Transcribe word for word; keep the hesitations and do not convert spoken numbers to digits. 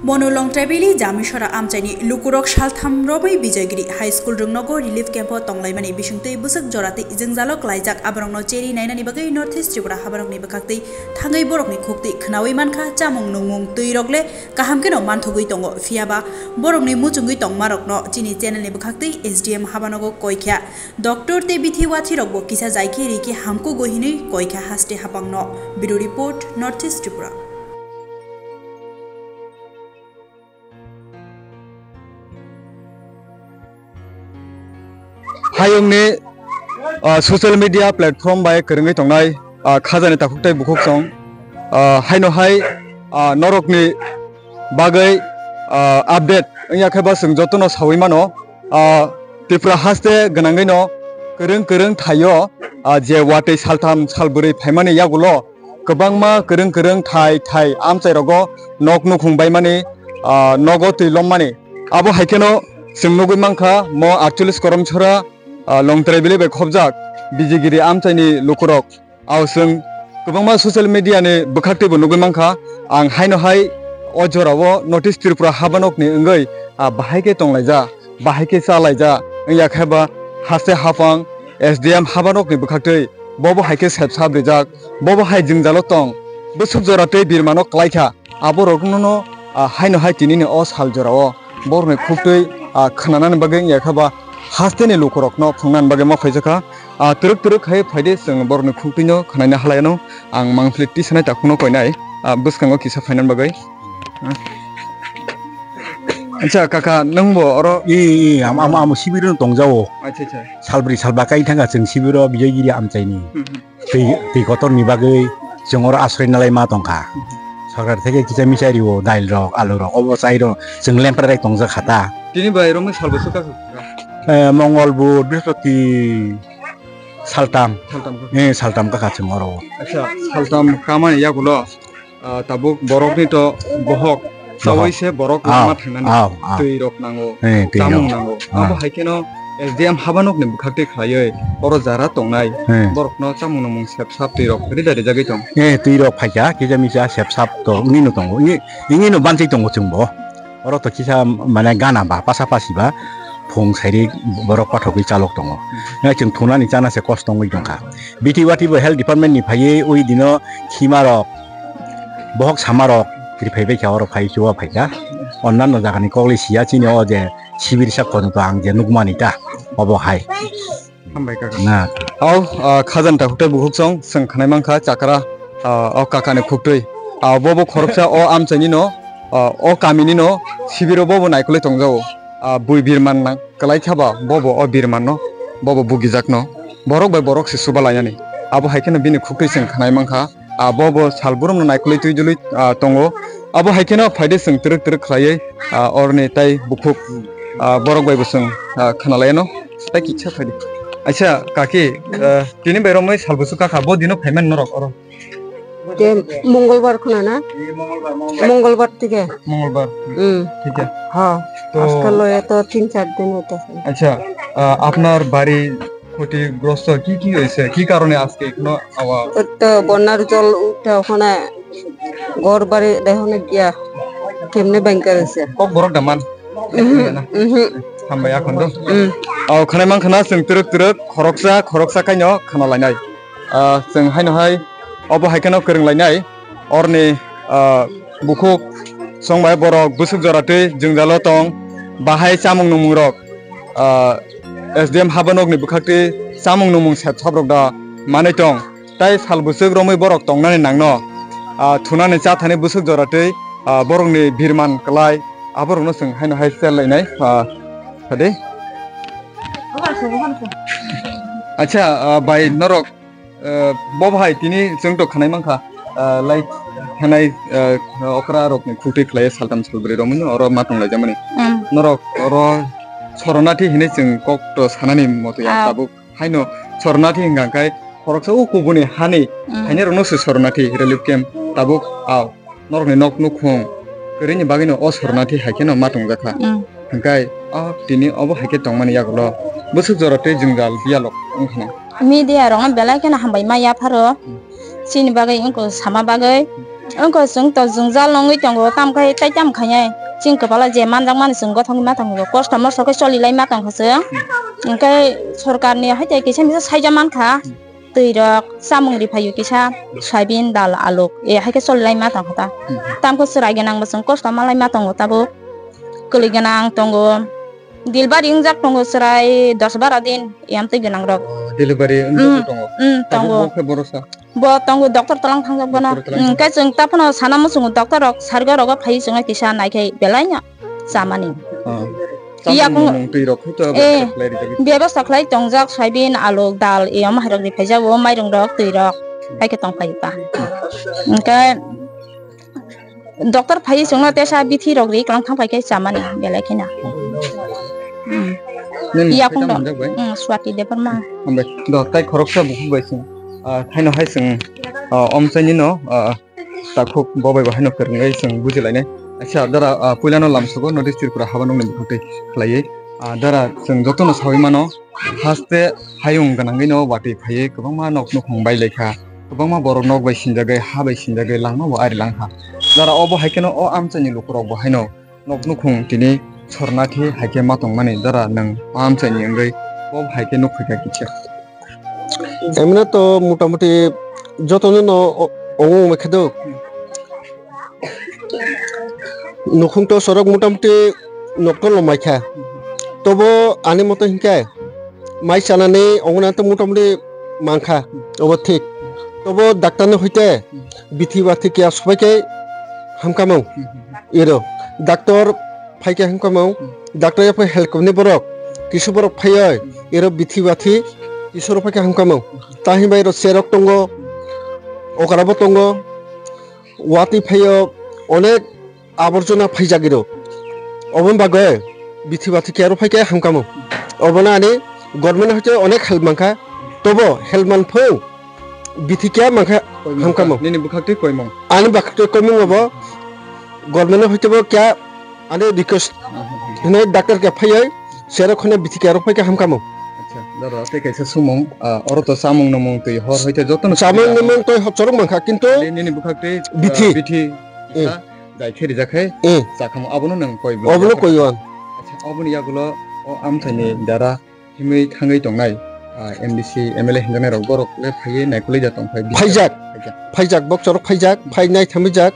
Bono Longtraibili Jamisora amchaini lukurok saltham romwi Bijoygiri High School rwngnogo relief camp o tonglaimani bisingtwi bwswk joratwi jwngjalo klaijak aborokno cheri nainani bagwi North East Tripura habarokni bwkhaktwi thangwi borokni khuktwi khwnawi mankha chamung nungmung twirokle kaham kheno manthogwi tongo, phiyaba borokni muchungwi tongmarokno chini channel ni bwkhaktwi S D M habanogo koikha. Doctor tei bithi wathirokbo kisa jaikhe rikhe hamkugo hinwi koikha haste hapangno. Bureau Report, North East Tripura. Hayungni, ah, social media platform bai kwrwngwi tongnai, ah, khajani takhuk tei bukhuk song, ah, haino hai, ah, norokni bagwi, ah, update wngya khe ba chwng jotono sawi mano. Ah, Tripura haste gwnangwino kwrwng kwrwng thaio, ah, je watwi saltham salbwrwi phaimani yagulo kwbangma kwrwng kwrwng thai thai amchairogo nok nukhung baimani, ah, nogo twi lommani. Abo hai kheno chwng nugwi mankha mo aatcholish Koromchora, ah, Longtraibili bai khobjak Bijigiri amchaini lukurok. Ao chwng kwbangma social media ni bwkhaktwi bo nugwi mankha. Ang haino hai o jorao North East Tripura habanokni wngwi, ah, bahai khe tonglaija, bahai khe chalaija, wngya khe ba haste hapang S D M habanokni bwkhaktwi bobo hai khe sepsap rijak, bobo hai jwngjalo tong, bwswk jora tei birmano klaikha. Aborokno no, ah, haino hai tinini o sal jorao borokni khuktwi, ah, khwnanani bagwi wngya khe ba hasteni lukurokno phungnani bagwi ma phaijakha. Ah, twrwk twrwk khai phaidi chwng borokni khuktwino khwnaina halaino ang mangpili tisanai takhukno koinai, ah, bwskango kisa phainani bagwi. Acha kaka, nwngbo oro? I, i, am, am, amo sibirino tongjao. Acha, acha. Salbri salba kai thangkha chwng sibiro Bijoygiri amchaini. Hmm, hmm. Twi, twi kotorni bagwi chwng oro asroi nalai ma tongkha. Sorkar theke kisa misa rio, dail rok, alu rok, obo chai rok, chwng lempra rai tongjak kha ta. Tini bai romwi salbo swkha kha? Eh, Mongol, Bud, Brihaspati, saltam. Saltam kha. Eh, saltam kha chwng oro. Acha, saltam kamani yagulo. Ah, tabuk borokni to bohok, bohok. Chawi se borok ah, lama thangnani ah, ah. Twi rok nango, eh, twi chamung rok nango. Ah. Abo hai kheno S D M habanokni bwkhaktwi khlaiwi oro jara tongnai eh. Borokno chamung nungmung sep sap twi rok rida rijagwi tong. Eh, twi rok phaikha, kisa misa sep sap to wngwi no tongo. Wngwi, wngwi no banchi tongo chwngbo. Oro to kisa mane gana ba, pasa pasi ba, phung sairi borok pathogwi chalok tongo. Nai chwng thunani chana se kosto wngwi tongkha. Bithi wati bo health department ni phaiwi ui dino khima rok, bohok sama rok, kiri phai bai kha oro phai chuwa phai kha. Onnanno jaga ni kokli siya chini o je sibir sa kono to ang je nukmani ta, obo hai. Hambai kaka. Na. Au, ah, khajani takhuk tei bukhuk song, chwng khanai mankha chakra, ah, o kakani khuktwi. Ah, bo bo khoroksa o amchaini no, ah, o kamini no, sibiro bo bo naikolwi tongjao. Ah, bui birman nang, kwlai kha ba, bo bo o birman no, bo bo bugijak no. Borok bai borok se suba lainani. Abo hai kheno bini khuktwi chwng khanai mankha. Ah, bo bo sal burum no naikolwi twi jolwi, ah, tongo. Abo hai kheno phaide chwng twrwk twrwk khlaiwi, ah, orni tai bukhuk, ah, borok bai bo chwng, ah, khna laino. Tai kisa phaidi. Acha, kaki, ah, tini bai romwi sal busu kakha, bo dino phaiman norok oro. Te Mongolbar khuna na? Mongolbar, Mongolbar. Mongolbar tige. Mongolbar. Hmm. Thik hai. Ha. To aajkal lo ya to tin char din hota hai. Acha, ah, apnar bari ক্ষতিগ্রস্ত কি কি হয়েছে? কি কারণে আজকে এখনো আওয়া? তো বন্যার জল উঠে ওখানে ঘর বাড়ি দেখো না গিয়া কেমনে ভয়ঙ্কর হয়েছে। Kok borok da man? Mhm, mhm. Hambai akhon do. Mm. O khanai man khana chwng twrwk twrwk khoroksa khoroksa kaino khana lainai. Ah, chwng haino hai obo hai kheno kwrwng lainai. Orni, ah, bukhuk songbai borok bwswk jora twi jwngjalo tong, bahai chamung nungmung rok, ah, S D M habanokni bwkhaktwi chamung nungmung sep sap rok da manwi tong. Tai sal bwswk romwi borok tongnani nangno, ah, thunani chathani bwswk jora twi, ah, borokni birman kwlai aborokno chwng haino hai chel lainai, ah, sadi. Acha, ah, bai norok Eh, bo bahai tini chwng to khanai mankha, eh, lai khanai, eh, okra rokni khuktwi khlaiya saltam salbrwi romwi no oro ma tonglaijak mani. Mm. Norok oro sornathi hinwi chwng kok to sanani moto ya. Ah. Tabuk haino sornathi hwnkha khe khoroksa o kubuni hani mm. Haino rokno se sornathi relief camp tabuk ao. Norokni nok nukhung kwrwini bagwino o sornathi hai kheno ma tongjakha. Mm. Hwnkhe o tini obo hai khe tongmani yagulo bwswk jora tei jwngjal dialog wngkha na. Media rokno belai kheno hambai ma yapharo. Mm. Chini bagwi wngkha sama bagwi. Wngkha chwng to jwngjal wngwi tongo, tamo khe tei tamo khainai chini kwpalo je manjakmani chwng gothogwi ma tongo, kosto mosto khe choli lai ma tongkha chwng. Hwnkhe sorkarni hai tei kisa misa saija mankha, twi rok, chamung ri phaio kisa, soyabin, dal, aluk, e hai khe choli lai ma tongkha ta. Tamo khe chwrai gwnang bo chwng kosto ma lai ma tongo tabuk, kwlwi gwnang tongo. Delivery wngjak tongo chwrai dos bara din, yam twi gwnang rok. Oh, delivery wngjak Mm, tongo. Mm, Tabuk tongo. Bo khe borosa. Bo tongo doctor tolang thangjak bono. Doctor tolang Mm, khe chwng ta phano sana muchungo doctor rok sargo rogo phai chwngno kisa naikhai belai no chamani. Oh. Iya Chamung kung- mung twi rok khe to Eh, bebostha khlai rijak. Bebostha khlai tongjak soyabin, aluk, dal, iyom hai rok ri phaijak o mairung rok twi rok. Hai khe tong phai ta. Hwnkhe Doctor phai chwngno tesa bithi rok ri kwlwng thang phai khe chamani belai kheno. Hmm. Nini Iya khe khungno. Tamo hwnjak bai? Hmm, Swati Debbarma. Hambai. Do tai khoroksa bukhuk bai chwng. Ah, thaino hai chwng, ah, omchaini no, ah, takhuk bo bai bo haino kwrwngwi chwng bujilainai. Acha dara, ah, puilano lamsogo North East Tripura haba nokni bukhuk twi khlaiwi. Ah, dara chwng jotono sawi mano. Haste hayung gwnangwi no watwi phaiwi kwbangma nok nukhung bai laikha, kwbangma borok nok bai sinjagwi, ha bai sinjagwi langma bo ari langkha. Jara obo hai kheno o amchaini lukurok bo haino nok nukhung tini sornathi hai khe ma tongmani jara nwng o amchaini wngwi o hai khe nuk phaikha kisa. Emne to motamuti jotono no o-, ongwi wngwi khe do. Nukhung to sorok motamuti nokto lomai kha. Tobo ani moto hinkhe mai chanani ongna to motamuti mankha, obo thik. Tobo daktarni hoite bithi bathi kiya sobai khe hamkamung. Iro daktor phaikhe hamkamung, daktor yapha helkopni borok, kisu borok phaioi, iro bithi bathi kisu rok phaikhe hamkamung. Tahi bai iro cherok tongo, okra bo tongo, watwi phaio onek aborjona phaijak iro. Oboni bagwi bithi bathi kiya rok phaikhe hamkamung. Obono ani government hoite onek help mankha, tobo help manphung bithi kiya mankha Koimung hamkamung. Nini bwkhaktwi koimung. Ani bwkhaktwi koimung obo government hoite bo kiya ani request hinwi doctor khe phaiwi sero khone bithi kiya rok phaikhe hamkamung. Acha, doro tei kaisa sumung, ah, oro to chamung nwmung twi hor hoite jotono Chamung sumung nwmung twi hor chorok mankha, kintu Nini bwkhaktwi, ah, Bithi. Bithi Eh. Sa jai khe rijak khe Eh. Chakhamu abono nwng koi bo Obono rijak koi khe. Wan. Acha, oboni yagulo o amchaini dara himwi thangwi tongnai, ah, M D C, M L A hinjaknai rok borok le phaiwi naikolwi ja tong phai. Phaijak. Phaijak. Phaijak, bokchorok phaijak, phainai thamwijak.